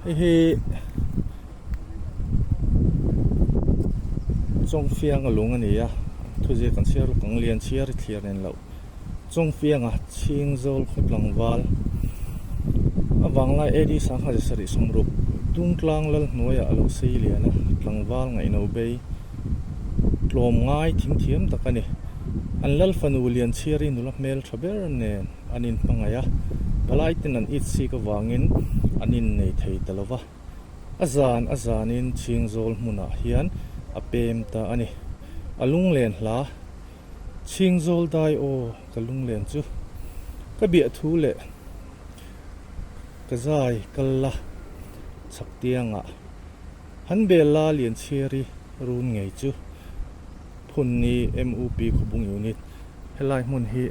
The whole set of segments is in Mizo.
Hei hi Chawngfianga lung a ni a, thuziak kan chhiar ruk ang lian chhiar i thlir nen loh. Chawngfianga Chhingzawl khaw tlangval a vanglai AD 1760 Dungtlang lal hnuaiah a lo sei lian a, tlangval ngaihno bei tlawm ngai thingthiam tak a ni. An lal fanu Lianchhiari nula hmel tha ber nen an inhmangaih a, palai ten an it sik avangin an innei thei ta lo va. A zan a zanin Chhingzawl hmunah hian a pem ta a ni. A lunglen hla, Chhingzawl dai aw ka lunglen chu, ka biah thu leh ka zai kal la chhak tiangah han bel la Lianchhiari run ngei chu. Phunni MUP Khawbung Unit helai hmun hi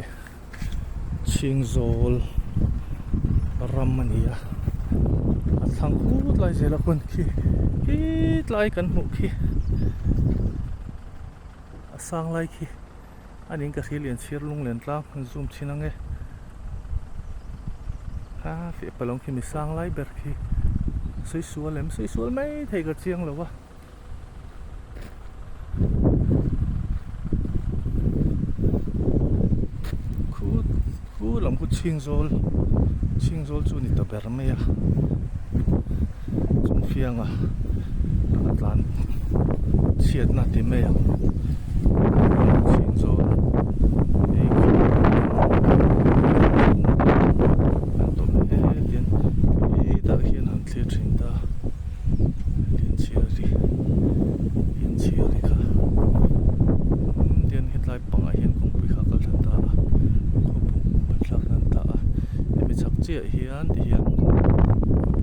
Chhingzawl ram a ni a a thlang khut lai zel a khawn khi tlai kan hmuh khi a sang lai khi a ning ka hria lian chhir lung len tlang han zoom chhin ang e a fiah palawng khi mi sang lai ber khi sawi sual em sawi sual mai thei ka chiang lo a. Khu khu lam khu chhingzawl chhingzawl chu a ni ta ber mai a chungfianga a tlan chhiatna ti mai ang chhingzawl hei khi an tawm hle hian hetah hian han thlir thin ta. Lianchhiari Lianchhiari kha tian hetlai pangah hian kawngpui kha a kal thla ta a khawpum an thlak nan ta a hemi chhak chiah hian ti hian khawpum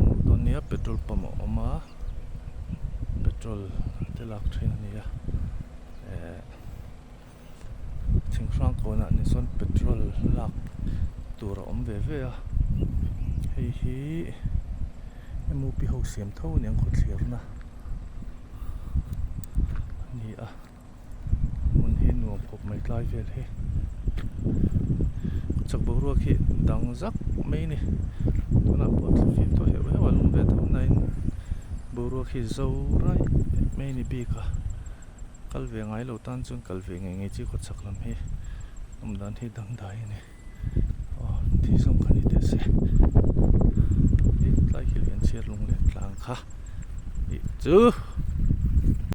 luh dawn nia petrol pump a awm a petrol te lak thin a ni a eh. Thinghrang kawnah ni chuan petrol lak tur a awm ve ve a hei hi M U P ho siam tho a niang khawthlirna a ni a hmun hi nuam khawp mai tlai vel hi chak boruak hi dang zak mai a ni tunah pawh thli fim tawh heuh heuh a lum ve tho na in boruak hi zo raih mai a ni bik a. Kal ve ngai lo tan chuan kal ve ngei ngei chi khaw chhak lam hi awm dan hi dangdai a ni aw thi zawng kha ni teh se tlai khi lian chhiar lung leh tlang kha ih chu.